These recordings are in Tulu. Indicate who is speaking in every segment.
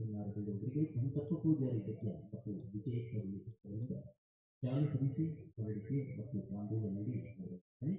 Speaker 1: ಚಿನ್ನಾರ ಅವರಿಗೆ ವೆಂಕಟಪ್ಪ ಪೂಜಾರಿ ಬೆಟ್ಟ ಮತ್ತು ವಿಜಯ್ ಕರಡಿ ಅವರಿಂದ ಶಾಲು ಹೊದಿಸಿ ಸ್ಮರಣಿಕೆ ಮತ್ತು ತಾಂಬೂಲ ನೀಡಿ ಗೌರವಿಸಿದ್ದಾರೆ.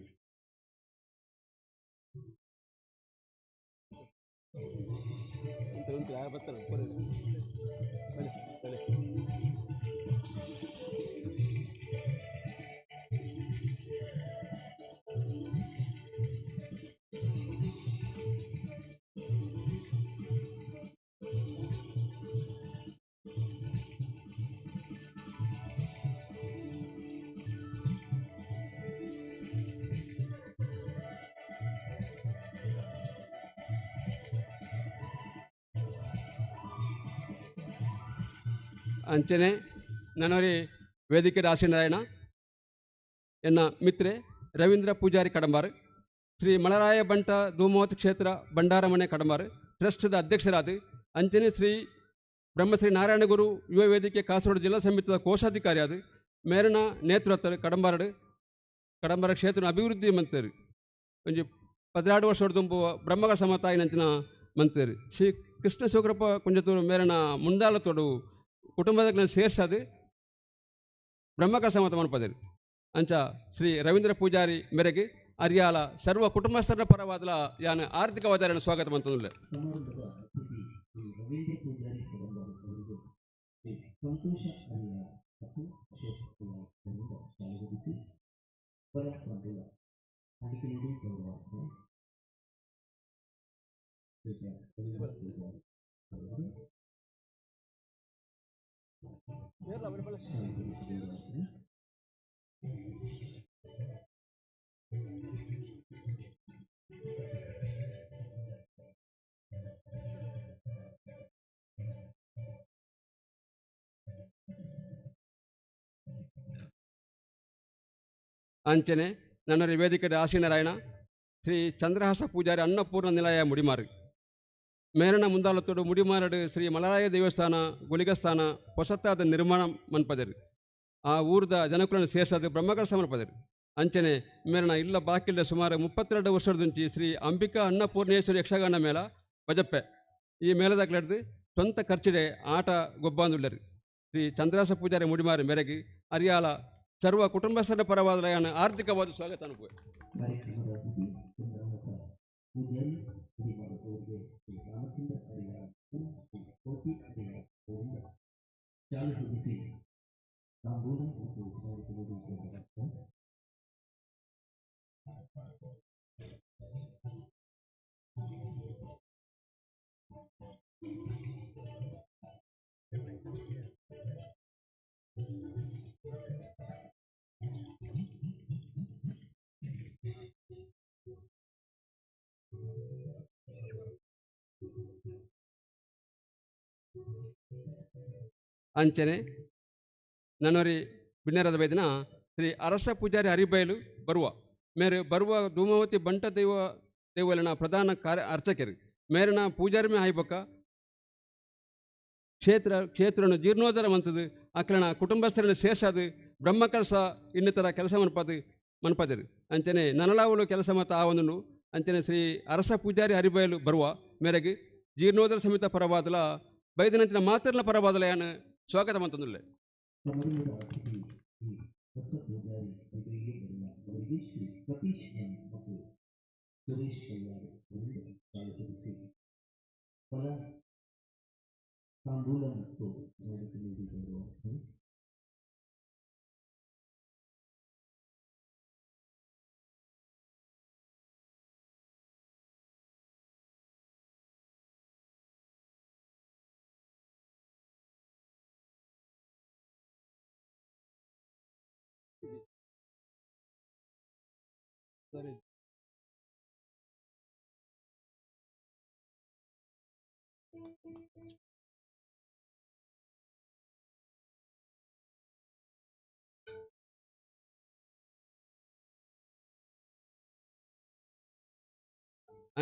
Speaker 2: ಅಂಚನೆ ನನವರಿ ವೇದಿಕೆ ಆಸೀನರಾಯಣ ಎನ್ನ ಮಿತ್ರೆ ರವೀಂದ್ರ ಪೂಜಾರಿ ಕಡಂಬಾರು, ಶ್ರೀ ಮಲರಾಯ ಬಂಟ ಧೂಮಾವತಿ ಕ್ಷೇತ್ರ ಭಂಡಾರಮನೆ ಕಡಂಬಾರು ಟ್ರಸ್ಟ್ದ ಅಧ್ಯಕ್ಷರಾದ ಅಂಚನೆ ಶ್ರೀ ಬ್ರಹ್ಮಶ್ರೀ ನಾರಾಯಣಗುರು ಯುವ ವೇದಿಕೆ ಕಾಸರಗೋಡು ಜಿಲ್ಲಾ ಸಮಿತಿಯ ಕೋಶಾಧಿಕಾರಿ ಆದ ಮೇರನ ನೇತೃತ್ವ ಕಡಂಬಾರಡು ಕಡಂಬಾರ ಕ್ಷೇತ್ರ ಅಭಿವೃದ್ಧಿ ಮಂತರು ಒಂಜಿ 12 ವರ್ಷ ತುಂಬು ಬ್ರಹ್ಮಗ ಸಮತಾಯಿನಂಚಿನ ಮಂತರು ಶ್ರೀ ಕೃಷ್ಣ ಶಿವಕೃಪ ಕುಂಜತೂರು ಮೇರನ ಮುಂದಾಲತೋಡು ಕುಟುಂಬದ ಸೇರ್ಸದು ಬ್ರಹ್ಮಕ ಸಮತ ಮನ್ಪದರು. ಅಂಚ ಶ್ರೀ ರವೀಂದ್ರ ಪೂಜಾರಿ ಮೇರೆಗೆ ಅರಿಯಾಲ ಸರ್ವ ಕುಟುಂಬಸ್ಥರ ಪರವಾದಲ ಯಾನ ಆರ್ಥಿಕವಾದ ಸ್ವಾಗತ ಮಂತಂದ್ರೆ.
Speaker 1: ಸಮಾರಂಭದ ಅತಿಥಿ ಶ್ರೀ ರವೀಂದ್ರ ಪೂಜಾರಿ ಕಡಂಬಾರು ಅವರಿಗೆ ಶ್ರೀ ಸಂತೋಷ ಅರಿಯಾಳ ಮತ್ತು ಅಶೋಕ್ ಕುಮಾರ್ ಅವರಿಂದ ಶಾಲು ಹೊದಿಸಿ ಪರ ತಾಂಬೂಲ ಕಾಣಿಕೆ ನೀಡಿ ಗೌರವ. ಶ್ರೀ ರವೀಂದ್ರ ಪೂಜಾರಿ ಅವರಿಗೆ ಶಾಲು ಹೊದಿಸಿ ಗೌರವ.
Speaker 2: ಅಂಚನೆ ನನ್ನ ವೇದಿಕೆ ಆಸೀನರಾಯಣ ಶ್ರೀ ಚಂದ್ರಹಾಸ ಪೂಜಾರಿ ಅನ್ನಪೂರ್ಣ ನಿಲಯ ಮುಡಿಮಾರು ಮೇರನ ಮುಂದಾಲತ್ತೋಡು ಮುಡಿಮಾರಡು ಶ್ರೀ ಮಲರಾಯ ದೇವಸ್ಥಾನ ಗುಳಿಗಸ್ಥಾನ ಹೊಸತಾದ ನಿರ್ಮಾಣ ಮನ್ಪದರು. ಆ ಊರದ ಜನಕುಲನ್ನು ಸೇರ್ಸದು ಬ್ರಹ್ಮಕಲಶ ಮನ್ಪದರು. ಅಂಚನೆ ಮೇರನ ಇಲ್ಲ ಬಾಕಿಲ್ದ ಸುಮಾರು 32 ವರ್ಷದಂಚಿ ಶ್ರೀ ಅಂಬಿಕಾ ಅನ್ನಪೂರ್ಣೇಶ್ವರಿ ಯಕ್ಷಗಾನ ಮೇಳ ಬಜಪ್ಪೆ ಈ ಮೇಳದಾಗ್ಲಡ್ದು ಸ್ವಂತ ಖರ್ಚಿಡೆ ಆಟ ಗೊಬ್ಬಾಂದುಳ್ಳರು. ಶ್ರೀ ಚಂದ್ರಹಾಸ ಪೂಜಾರಿ ಮುಡಿಮಾರು ಮೇರೆಗೆ ಅರಿಯಾಲ ಸರ್ವ ಕುಟುಂಬಸ್ಥರ ಪರವಾದ ಆರ್ಥಿಕವಾದ ಸ್ವಾಗತ ಅನುಭವ.
Speaker 1: ಕಾರ್ಯಕ್ರಮದ ಅತಿಥಿ ಚಂದ್ರಹಾಸ ಪೂಜಾರಿ ಮುಡಿಮಾರು ಅವರಿಗೆ ಶ್ರೀ ರಾಮಚಂದ್ರ ಅರಿಯಾಳ ಮತ್ತು ಶ್ರೀ ಕೋಟಿ ಅರಿಯಾಳ ಅವರಿಂದ ಶಾಲು ಹೊದಿಸಿ ತಾಂಬೂಲ ಮತ್ತು ಸ್ಮರಣಿಕೆ ನೀಡಿ ಗೌರವ.
Speaker 2: ಅಂಚನೆ ನನ್ನೋರಿ ಬಿಣ್ಣರದ ಬೈದಿನ ಶ್ರೀ ಅರಸ ಪೂಜಾರಿ ಹರಿಬೈಲು ಬರುವ ಮೇರೆ ಬರುವ ಧೂಮಾವತಿ ಬಂಟ ದೈವ ದೇವಲನ ಪ್ರಧಾನ ಕಾರ್ಯ ಅರ್ಚಕರು ಮೇರನ ಪೂಜಾರಿ ಮೇ ಹಾಯ್ಬಕ್ಕ ಕ್ಷೇತ್ರನ ಜೀರ್ಣೋದ್ಧಾರ ಮಂತದು ಅಕ್ಲನ ಕುಟುಂಬಸ್ಥರನ್ನ ಸೇರ್ಸದು ಬ್ರಹ್ಮಕಲಶ ಇನ್ನಿತರ ಕೆಲಸ ಮನ್ಪದಿರು. ಅಂಚನೆ ನನಲಾವಲು ಕೆಲಸ ಮತ್ತು ಆ ಒಂದು ಅಂಚನೆ ಶ್ರೀ ಅರಸ ಪೂಜಾರಿ ಹರಿಬೈಲು ಬರುವ ಮೇರೆಗೆ ಜೀರ್ಣೋದ್ಧಾರ ಸಮಿತ ಪರವಾದಲ ಬೈದಿನಂಚಿನ ಮಾತ್ರಲ ಪರವಾದಲ ಯಾನು ಸ್ವಾಗತ ಮಂತಂದುಲ್ಲೆ.
Speaker 1: ಸಮಾರಂಭದ ಅತಿಥಿ ಶ್ರೀ ಬಸವ ಪೂಜಾರಿ ಹರಿಬೈಲು ಬರುವ ಅವರಿಗೆ ಶ್ರೀ ಸತೀಶ್ ಎಂ ಮತ್ತು ಸುರೇಶ್ ಕಲ್ಯಾಣ್ ಅವರಿಂದ ಶಾಲು ಹೊದಿಸಿ ಫಲ ತಾಂಬೂಲ ಮತ್ತು ಸ್ಮರಣಿಕೆ ನೀಡಿ ಗೌರವ.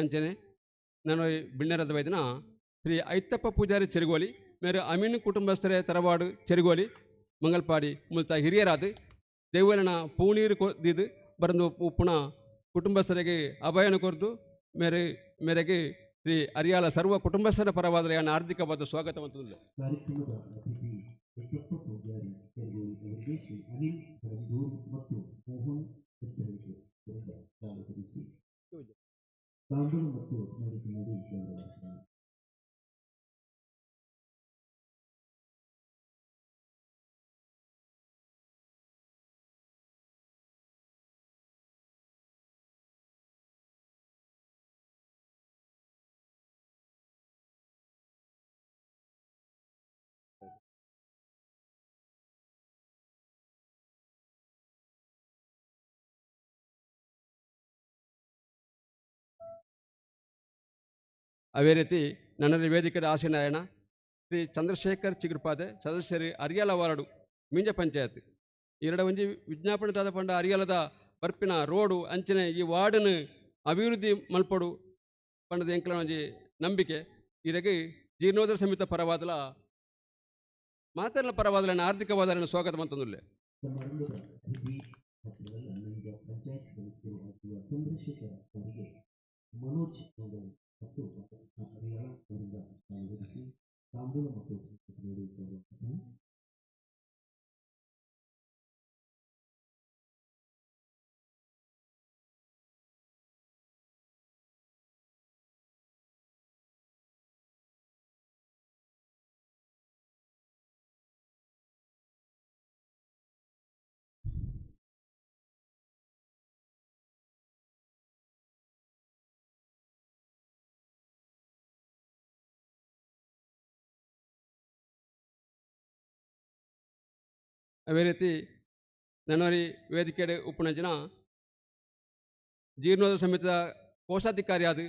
Speaker 2: ಅಂಚನೆ ನಾನು ಬಿಣ್ಣರದ ವೈದ್ಯನ ಶ್ರೀ ಐತಪ್ಪ ಪೂಜಾರಿ ಚೆರುಗೋಲಿ ಮೇರು ಅಮೀನು ಕುಟುಂಬಸ್ಥರೇ ತರವಾಡು ಚೆರುಗೋಲಿ ಮಂಗಲ್ಪಾಡಿ ಮುಲ್ತ ಹಿರಿಯರಾದ ದೇವಲನ ಪೂನೀರು ದಿದ್ದು ಬರಂದು ಉಪ್ಪುಣ ಕುಟುಂಬಸ್ಥರಿಗೆ ಅಭಯನ ಕೊರ್ದು ಮೇರೆ ಮೇರೆಗೆ ಶ್ರೀ ಅರಿಯಾಲ ಸರ್ವ ಕುಟುಂಬಸ್ಥರ ಪರವಾದ ಹಾರ್ದಿಕವಾದ ಸ್ವಾಗತ.
Speaker 1: ಕಾರ್ಯಕ್ರಮದ ಅತಿಥಿ ವೆಂಕಪ್ಪ ಪೂಜಾರಿ ಕೆರಗೋಡಿ ಅವರಿಗೆ ಶ್ರೀ ಅನಿಲ್ ಬರಂದೂರ್ ಮತ್ತು ಮೋಹನ್ ಹೆತ್ತಳಿಕೆ ಅವರಿಂದ ಸ್ವಾಗತಿಸಿ ತಾಂಬೂಲ ಮತ್ತು ಸ್ಮರಣಿಕೆ ನೀಡಿ ಗೌರವಿಸಿದರು.
Speaker 2: ಅದೇ ರೀತಿ ನನ್ನಲ್ಲಿ ವೇದಿಕೆ ಆಸೀನರಾಯಣ ಶ್ರೀ ಚಂದ್ರಶೇಖರ್ ಚಿಗುರುಪಾದೆ ಸದಸ್ಯರು ಅರಿಯಾಲ ವಾರ್ಡು ಮೀಂಜ ಪಂಚಾಯತ್. ಎರಡ ಒಂಜಿ ವಿಜ್ಞಾಪನೆ ತಾದ ಪಂಡ ಅರಿಯಾಲದ ಬರ್ಪಿನ ರೋಡು ಅಂಚನೆ ಈ ವಾರ್ಡನ್ ಅಭಿವೃದ್ಧಿ ಮಲ್ಪೊಡು ಪಂಡದ ಎಂಕಲ ಒಂಜಿ ನಂಬಿಕೆ. ಈರೆಗೆ ಜೀರ್ಣೋದರ ಸಮಿತ ಪರವಾದಲ ಮಾತೆಲ್ಲ ಪರವಾದಲ ಆರ್ಥಿಕವಾದಲನ್ನು ಸ್ವಾಗತ ಮಂತಂದುಲ್ಲೆ.
Speaker 1: ಸಮಾರಂಭದ ಅತಿಥಿ ಮಾತ್ರವಲ್ಲ, ಮೀಂಜ ಪಂಚಾಯತ್ ಸದಸ್ಯರು ಆಗಿರುವ ಚಂದ್ರಶೇಖರ್ ಅವರಿಗೆ ಮನೋಜ್ ಮಂಗಲ್ ಮತ್ತು ಅರಿಯಾಳ ಅವರಿಂದ ಸ್ವಾಗತಿಸಿ ತಾಂಬೂಲ ಮತ್ತು ಸ್ಮರಣಿಕೆ ನೀಡಿ ಗೌರವಿಸಿದರು.
Speaker 2: ಅದೇ ರೀತಿ ನನ್ನೋರಿ ವೇದಿಕೆ ಉಪ್ಪುನಂಚಿನ ಜೀರ್ಣೋದರ ಸಮಿತಿಯ ಕೋಶಾಧಿಕಾರಿ ಆದ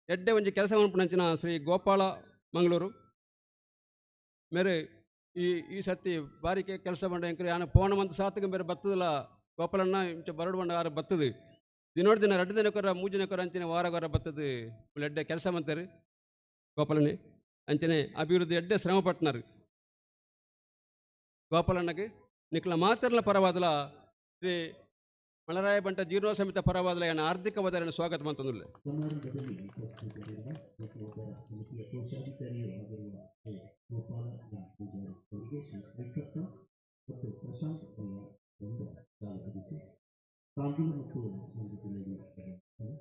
Speaker 2: ಎಡ್ಡೆ ಒಂಜಿ ಕೆಲಸ ಮನ್ಪುನಂಚಿನ ಶ್ರೀ ಗೋಪಾಲ ಮಂಗಳೂರು ಮೇರೆ ಈ ಈ ಸರ್ತಿ ಬಾರಿಕೆ ಕೆಲಸ ಬಂಡ ಎಂಕ್ರೆ ಯಾನ ಪೋಣ ಮಂತ್ ಸಾತಕ ಬೇರೆ ಬತ್ತದಲ್ಲ ಗೋಪಾಲಣ್ಣ ಇಂಚ ಬರಡು ಬಂಡ ಆರ ಬತ್ತದು ದಿನೋಡ್ ದಿನ ರಡ್ಡು ದಿನಕೊರ ಮೂರು ದಿನಕೊರ ಅಂಚಿನ ವಾರಗೊರ ಬತ್ತದು ಎಡ್ಡೆ ಕೆಲಸ ಮಂತಾರೆ ಗೋಪಾಲಣ್ಣೆ ಅಂಚನೆ ಅಭಿವೃದ್ಧಿ ಎಡ್ಡೆ ಶ್ರಮ ಪಟ್ನಾರು ಗೋಪಾಲಣ್ಣಗೆ ನಿಕ್ಲ ಮಾತ್ರಲ ಪರವಾದಲ ಶ್ರೀ ಮಲರಾಯ ಬಂಟ ಜೀರ್ಣೋ ಸಮಿತ ಪರವಾದಲ ಏನ ಆರ್ಥಿಕವಾದ ಸ್ವಾಗತ ಮಂತಂದುಲ್ಲೆ.
Speaker 1: ಸಮಾರಂಭದಲ್ಲಿ ಉಪಸ್ಥಿತರಿರುವ ಜೀರ್ಣೋದ್ಧಾರ ಸಮಿತಿಯ ಕೋಶಾಧಿಕಾರಿಯೂ ಆಗಿರುವ ಶ್ರೀ ಗೋಪಾಲ ಎಂ ಪೂಜಾರಿ ಅವರಿಗೆ ಶ್ರೀ ವೆಂಕಪ್ಪ ಮತ್ತು ಪ್ರಶಾಂತ್ ಅರಿಯಾಳ್ ಅವರಿಂದ ಸ್ವಾಗತಿಸಿ ತಾಂಬೂಲ ಮತ್ತು ಸ್ಮರಣಿಕೆ ನೀಡಿ ಗೌರವಿಸಿದರು.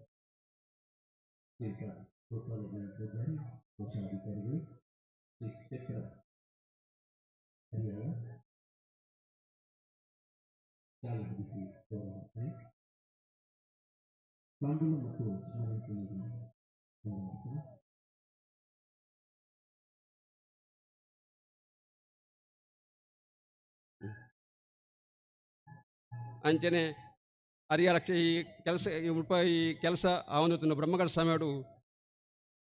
Speaker 1: ಶ್ರೀಯುತ ಗೋಪಾಲ ಎಂ ಪೂಜಾರಿ ಕೋಶಾಧಿಕಾರಿಗಳು, ಶ್ರೀ ಚಕ್ರ ಅರಿಯಾಳ ಸ್ವಾಗತಿಸಿ ಗೌರವಿಸಿದರು. ತಾಂಬೂಲ ಮತ್ತು ಸ್ಮರಣಿಕೆ ನೀಡಿ ಗೌರವಿಸಿದರು.
Speaker 2: ಅಂಚನೆ ಅರಿಯಾಲಕ್ಷ ಈ ಕೆಲಸ ಈ ಮುಲ್ಪ ಈ ಕೆಲಸ ಆವಂದು ಬ್ರಹ್ಮಗಳ ಸ್ವಾಮಿಯವರು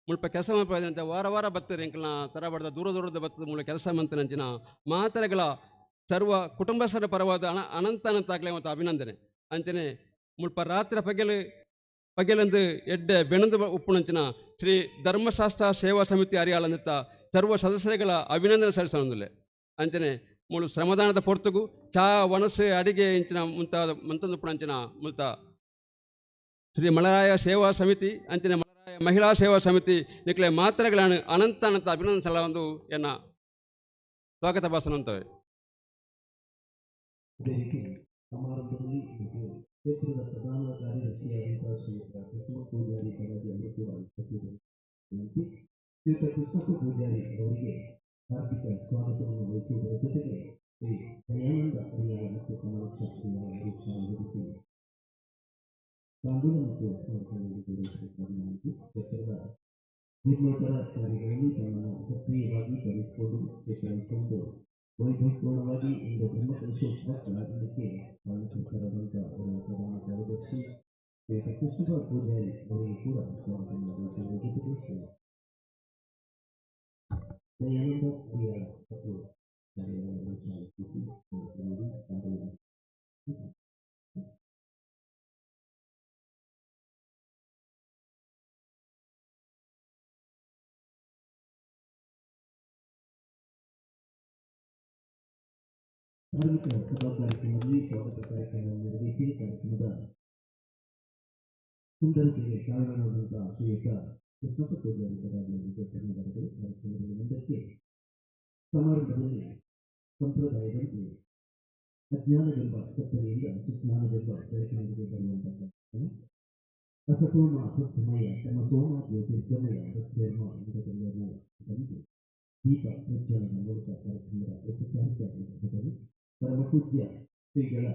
Speaker 2: ಮುಲ್ಪ ಕೆಲಸ ಮಲ್ಪದಂತೆ ವಾರ ವಾರ ಬತ್ತಾರೆ ಎಂಕಲ್ನ ತರಬಾರ್ದ ದೂರ ದೂರದ ಬತ್ತದ ಮೂಲ ಕೆಲಸ ಮಂತನಂಚಿನ ಮಾತರೆಗಳ ಸರ್ವ ಕುಟುಂಬಸ್ಥರ ಪರವಾದ ಅನಂತ ಅನಂತ ಆಗಲೇ ಮತ್ತು ಅಭಿನಂದನೆ. ಅಂಚನೆ ಮುಲ್ಪ ರಾತ್ರಿ ಪಗೆಲು ಪಗೆಲೆಂದು ಎಡ್ಡೆ ಬೆಣಂದು ಉಪ್ಪುನಂಚಿನ ಶ್ರೀ ಧರ್ಮಶಾಸ್ತ್ರ ಸೇವಾ ಸಮಿತಿ ಅರಿಯಾಳಂದಿತ್ತ ಸರ್ವ ಸದಸ್ಯರುಗಳ ಅಭಿನಂದನೆ ಸಲ್ಲಿಸೊಂದಿಲ್ಲ. ಅಂಚನೆ ಮೂಲು ಶ್ರಮದಾನದ ಪೊರ್ತುಗು ಚಾ ವನಸೆ ಅಡಿಗೆ ಇಂಚಿನ ಮುಂತಾದ ಮಂತಂದು ಉಪ್ಪುನಂಚಿನ ಮುಲ್ತ ಶ್ರೀ ಮಲರಾಯ ಸೇವಾ ಸಮಿತಿ ಅಂಚನೆ ಮಲರಾಯ ಮಹಿಳಾ ಸೇವಾ ಸಮಿತಿ ನಿಕ್ಲೆ ಮಾತ್ರೆಗಳನ್ನು ಅನಂತ ಅನಂತ ಅಭಿನಂದನೆ ಸಲ್ಲ ಒಂದು ಎನ್ನ ಸ್ವಾಗತ ಭಾಷಣ ಅಂತವೆ.
Speaker 1: ಅದೇ ರೀತಿ ಸಮಾರಂಭದಲ್ಲಿ ಇವತ್ತು ಕ್ಷೇತ್ರದ ಪ್ರಧಾನ ಕಾರ್ಯದರ್ಶಿಯಾದಂತಹ ಶ್ರೀಯುತ ಕೃಷ್ಣ ಪೂಜಾರಿ ಬಡಗಿ ಅವರು ಕೂಡ ಉಪಸ್ಥಿತರಿದ್ದರು. ಶ್ರೀಯುತ ಕೃಷ್ಣಪ್ಪ ಪೂಜಾರಿ ಅವರಿಗೆ ಹಾರ್ದಿಕ ಸ್ವಾಗತವನ್ನು ವಹಿಸುವುದರ ಜೊತೆಗೆ ಶ್ರೀ ದಯಾನಂದ ಅರಿಯಾಳ ಮತ್ತು ಕಮಲಾಕ್ಷ ಅರಿಯಾಳ ಅವರು ಸ್ವಾಗತಿಸಿ ತಾಂಬೂಲ ಮತ್ತು ಸ್ಮರಣಿಕೆ ನೀಡಿ ಗೌರವಿಸಬೇಕಾಗಿ ವಿನಂತಿ. ಕ್ಷೇತ್ರದ ಜೀರ್ಣೋದ್ಧಾರ ಕಾರ್ಯಗಳಲ್ಲಿ ತಮ್ಮನ್ನು ಸಕ್ರಿಯವಾಗಿ ತೊಡಗಿಸಿಕೊಂಡು ಕ್ಷೇತ್ರ ವೈಭವಪೂರ್ಣವಾಗಿ ಇಂದು ಬ್ರಹ್ಮಕಲಶೋತ್ಸವ ಪ್ರಾರಂಭಕ್ಕೆ ಕಾರಣಕರ್ತರಾದಂಥ ಅವರ ಪ್ರಧಾನ ಕಾರ್ಯದರ್ಶಿ ಶ್ರೀಯುತ ಕೃಷ್ಣಪ್ಪ ಪೂಜಾರಿ ಅವರಿಗೆ ಕೂಡ ಸ್ವಾಗತವನ್ನು ಬಯಸುವುದರ ಜೊತೆಗೆ ಶ್ರೀ ದಯಾನಂದ ಅರಿಯಾಳ ಮತ್ತು ಕಾರ್ಯಾಲಯವನ್ನು ಸ್ವಾಗತಿಸಿ ಸ್ವಾಗತ ನೀಡಿ ತಾಂಬೂಲ. ಧಾರ್ಮಿಕ ಸಭಾ ಕಾರ್ಯಕ್ರಮದಲ್ಲಿ ಸ್ವಾಗತ ಕಾರ್ಯಕ್ರಮವನ್ನು ನಿರ್ವಹಿಸಿ ಕಾರ್ಯಕ್ರಮದ ಸುಂದರತೆಗೆ ಕಾರಣರಾದಂತಹ ಶ್ರೀಯುತ ಕೃಷ್ಣಪ್ಪ ಪೂಜಾರಿ ಅವರಿಗೆ ಧನ್ಯವಾದಗಳು. ಕಾರ್ಯಕ್ರಮದಲ್ಲಿ ಮುಂದಕ್ಕೆ ಸಮಾರಂಭದಲ್ಲಿ ಸಂಪ್ರದಾಯದಂತೆ ಅಜ್ಞಾನವೆಂಬ ಕತ್ತಲೆಯಿಂದ ಸುಜ್ಞಾನವೆಂಬ ಬೆಳಕಿನೊಂದಿಗೆ ಬರುವಂತಹ ಕಾರ್ಯಕ್ರಮ. ಅಸತೋಮ ಸತ್ಮಯ ತಮಸೋಮ ಜ್ಯೋತಿರ್ಗಮಯ ಮೃತ್ಯುರ್ಮ ಅಮೃತಗಮಯ ಬಂದು ದೀಪ ಪ್ರಜ್ವಲನ ಮೂಲಕ ಕಾರ್ಯಕ್ರಮದ ಔಪಚಾರಿಕ ಉದ್ಘಾಟನೆ ಪರಮಪೂಜ್ಯ ಶ್ರೀಗಳ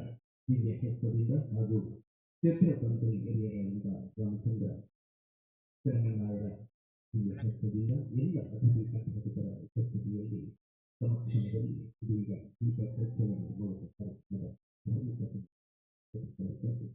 Speaker 1: ದಿವ್ಯ ಹಸ್ತದಿಂದ ಹಾಗೂ ಕ್ಷೇತ್ರ ತಂತ್ರಿ ಹಿರಿಯರಾದಂಥ ರಾಮಚಂದ್ರ ಕಡಮಣ್ಣಾಯರ ದಿವ್ಯ ಹಸ್ತದಿಂದ ಎಲ್ಲ ಅತಿಥಿ ಅತಿಥಿಗಳ ಉಪಸ್ಥಿತಿಯಲ್ಲಿ ಸಮಕ್ಷಮದಲ್ಲಿ ಇದೀಗ ದೀಪ ಪ್ರಜ್ವಲನದ ಮೂಲಕ ಕಾರ್ಯಕ್ರಮದ ಧಾರ್ಮಿಕ ಸಭೆ.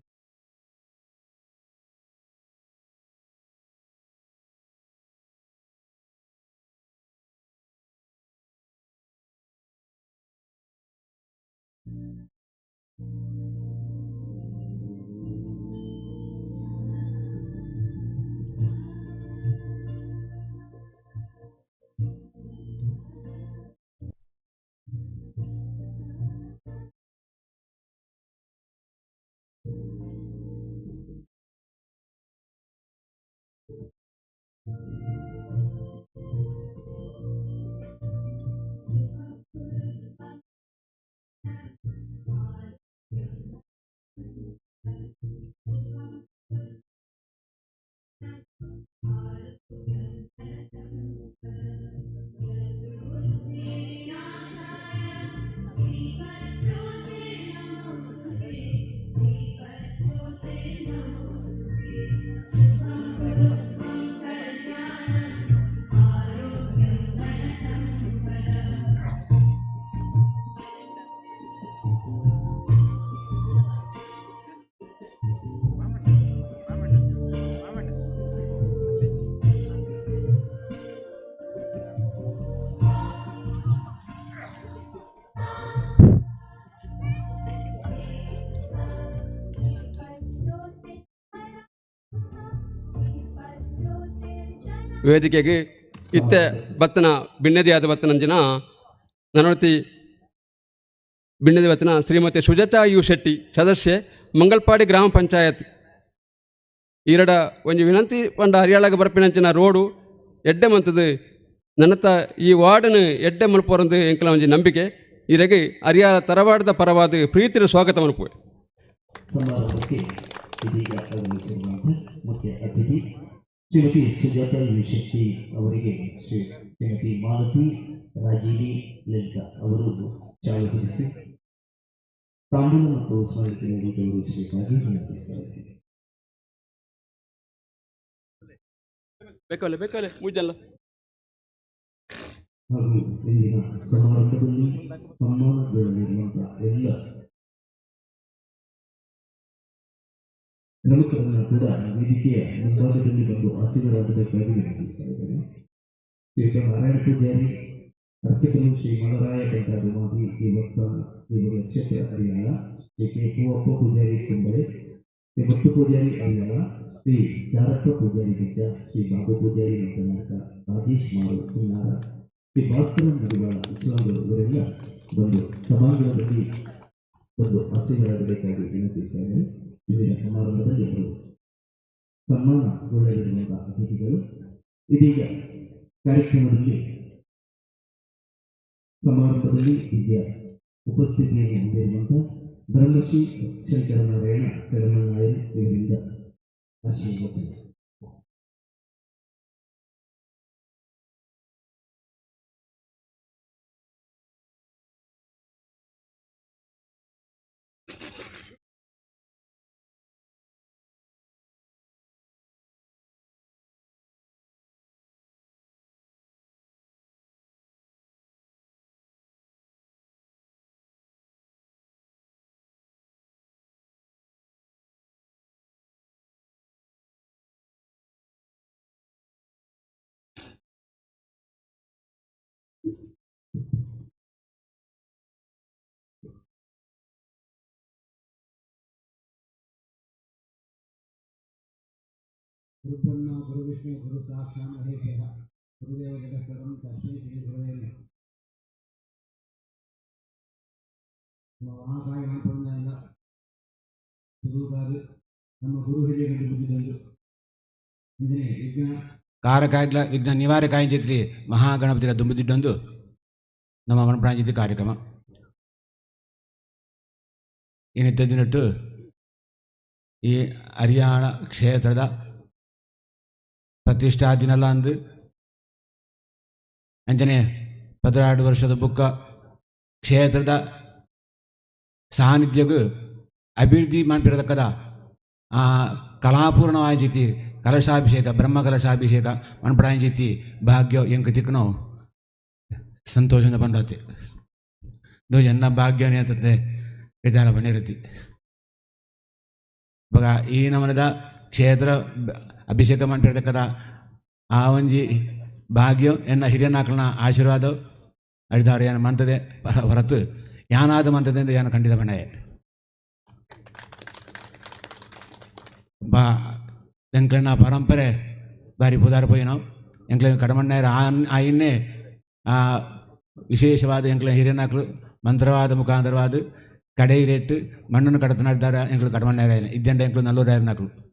Speaker 2: ವೇದಿಕೆಗೆ ಇತ್ತೆ ಬತ್ತನ ಬಿಣ್ಣದಿಯಾದ ಬತ್ತನಂಜಿನ ನನವತಿ ಬಿಣ್ಣದಿ ಬತ್ತನ ಶ್ರೀಮತಿ ಸುಜಾತಾ ಯು ಶೆಟ್ಟಿ ಸದಸ್ಯೆ, ಮಂಗಲ್ಪಾಡಿ ಗ್ರಾಮ ಪಂಚಾಯತ್. ಈರಡ ಒಂಜಿ ವಿನಂತಿ ಪಂಡ, ಹರಿಯಾಳಗ ಬರ್ಪಿನಂಚಿನ ರೋಡು ಎಡ್ಡೆ ಮಂತದು ನನ್ನತ ಈ ವಾರ್ಡನ್ ಎಡ್ಡೆ ಮಲ್ಪೊರಂದು ಎಂಕಲ ಒಂಜಿ ನಂಬಿಕೆ. ಈರೆಗೆ ಹರಿಯಾಳ ತರವಾಡದ ಪರವಾದ ಪ್ರೀತಿಯ ಸ್ವಾಗತ ಮಲ್ಪುವೆ.
Speaker 1: ಸಮಾರಂಭಕ್ಕೆ ಇದೀಗ ಆಗಮಿಸಿರುವಂಥ ಮುಖ್ಯ ಅತಿಥಿ ಶ್ರೀಮತಿ ಸುಜಾತ you Shetty ಅವರಿಗೆ ಶ್ರೀಮತಿ ಮಾಲತಿ ರಾಜೀವಿ ಲಲಿತಾ ಅವರು ಚಾಲು ಹೊದಿಸಿ ತಾಂಬೂಲ ಮತ್ತು ಸ್ಮರಣಿಕೆ ನೀಡಿ ಗೌರವಿಸಬೇಕಾಗಿ ವಿನಂತಿಸ್ತಾ ಇದ್ದೇನೆ.
Speaker 2: ಬೇಕಲ್ಲ ಬೇಕಲ್ಲ ಮುಜ್ಜಲ್ಲ.
Speaker 1: ಹಾಗೂ ಇಂದಿನ ಸಮಾರಂಭದಲ್ಲಿ ಸನ್ಮಾನಗೊಳ್ಳಲಿರುವಂತಹ ಎಲ್ಲ ಪ್ರಮುಖರನ್ನು ಕೂಡ ವೇದಿಕೆಯ ಮುಂಭಾಗದಲ್ಲಿ ಬಂದು ಆಸೀನರಾಗಬೇಕಾಗಿ ವಿನಂತಿಸ್ತಾ ಇದ್ದೇನೆ. ಶ್ರೀಯುತ ನಾರಾಯಣ ಪೂಜಾರಿ ಅರ್ಚಕರು, ಶ್ರೀ ಮಲರಾಯ ಬಂಟ ದೇವಸ್ಥಾನ ದೇವರ ಕ್ಷೇತ್ರ ಹರಿಯಾಳ, ಶ್ರೀ ಕೆ ಪೂವಪ್ಪ ಪೂಜಾರಿ ಕುಂಬಳೆ, ಶ್ರೀ ಮುತ್ತು ಪೂಜಾರಿ ಹರಿಯಾಳ, ಶ್ರೀ ಚಾರಪ್ಪ ಪೂಜಾರಿ ಬಿಜ್ಜ, ಶ್ರೀ ಬಾಬು ಪೂಜಾರಿ ಮಂಕನಾಟ, ರಾಜೇಶ್ ಮಾರು ಸುನ್ನಾರ, ಶ್ರೀ ಭಾಸ್ಕರ ಮಡಿವಾಳ ಇಸ್ಲಾಂಗರು ಇವರೆಲ್ಲ ಬಂದು ಸಭಾಂಗಣದಲ್ಲಿ ಬಂದು ಆಸೀನರಾಗಬೇಕಾಗಿ ವಿನಂತಿಸ್ತಾ ಇದ್ದೇನೆ. ಇಂದಿನ ಸಮಾರಂಭದಲ್ಲಿ ಅವರು ಸನ್ಮಾನಗೊಳ್ಳಲಿರುವಂತಹ ಅತಿಥಿಗಳು. ಇದೀಗ ಕಾರ್ಯಕ್ರಮದಲ್ಲಿ ಸಮಾರಂಭದಲ್ಲಿ ದಿವ್ಯ ಉಪಸ್ಥಿತಿಯನ್ನು ಹೊಂದಿರುವಂತಹ ಬ್ರಹ್ಮಶ್ರೀ ಶಂಕರನಾರಾಯಣ ಕಡಮನಾಯನ್ ಇವರಿಂದ ಆಶೀರ್ವಚನ.
Speaker 3: ಗುರುಬ್ರಹ್ಮ ಗುರುವಿಷ್ಣು ಗುರು ಸಾಕ್ಷಾತ್ ಮಹೇಶ್ವರ ಗುರುದೇವ ಜಗತ್ಸರ್ವಂ ತಸ್ಮೈ ಶ್ರೀ ಗುರುವೇ ನಮಃ. ನಮ್ಮ ಮಹಾಕಾಯ ಮನ್ಪುಂಡ ಸುರುಕಾದು ನಮ್ಮ ಗುರು ಹಿರಿಯರು ಬುದ್ಧಿದಂದು ಇಂದಿನ ಯಜ್ಞ ಕಾರಕಾಗ್ಲ ವಿಘ್ನ ನಿವಾರಕಾಯಿಂಚಿತ್ರಿ ಮಹಾಗಣಪತಿಯ ದುಂಬುದಿಡ್ಡೊಂದು ನಮ್ಮ ಮನಪ್ರಾಂಜಿತಿ ಕಾರ್ಯಕ್ರಮ ಏನಿತ್ತದಿನಟ್ಟು ಈ ಹರಿಯಾಣ ಕ್ಷೇತ್ರದ ಪ್ರತಿಷ್ಠಾ ದಿನಲ ಅಂದು ಅಂಚನೆ 12 ವರ್ಷದ ಬುಕ್ಕ ಕ್ಷೇತ್ರದ ಸಾನ್ನಿಧ್ಯಗೂ ಅಭಿವೃದ್ಧಿ ಮಾಡಿರತಕ್ಕದ ಆ ಕಲಾಪೂರ್ಣವಾಯಿತಿ ಕಲಶಾಭಿಷೇಕ ಬ್ರಹ್ಮ ಕಲಶಾಭಿಷೇಕ ಮನ್ಪಡಾಂಜಿತಿ ಭಾಗ್ಯ ಎಂಕ್ ತಿಕ್ಕನೋ ಸಂತೋಷದ ಬಂಡಾತಿ ಇದು ಎನ್ನ ಭಾಗ್ಯನೇ ಅಂತಂದೆ ವಿಧಾನ ಬಂದಿರತಿ. ಇವಾಗ ಈ ನಮನದ ಕ್ಷೇತ್ರ ಅಭಿಷೇಕ ಮಾಡಿರ್ತಕ್ಕದ ಆ ಒಂಜಿ ಭಾಗ್ಯ ಎನ್ನ ಹಿರಿಯನಾಕಲ್ನ ಆಶೀರ್ವಾದ ಅಡಿದಾರು ಏನು ಮಂತದೆ ಹೊರತು ಯಾನಾದ ಮಂತದೆ ಅಂತ ಏನು ಖಂಡಿತ ಬಣ್ಣೆ ಬಾ ಎಂಕ್ಲೆನ ಪರಂಪರೆ ಬಾರಿ ಪುದಾರ್ ಪೋಯಿನೋ ಎಂಕ್ಲೆ ಕಡಮಣ್ಣಾಯರ ಆಯಿನ್ನೇ ಆ ವಿಶೇಷವಾದ ಎಂಕ್ಲೆ ಹಿರಿಯನಾಕ್ಲು ಮಂತ್ರವಾದ ಮುಖಾಂತರವಾದ ಕಡೆ ರೇಟ್ ಮಣ್ಣನ್ನು ಕಡತನಾಡ್ದಾರ ಎಂಕ್ಲು ಕಡಮಣ್ಣಾಯರ ಇದ್ದಂಡ ಎಂಕ್ಲು ನಲ್ಲೂರಾಯರ್ನಾಕ್ಲು.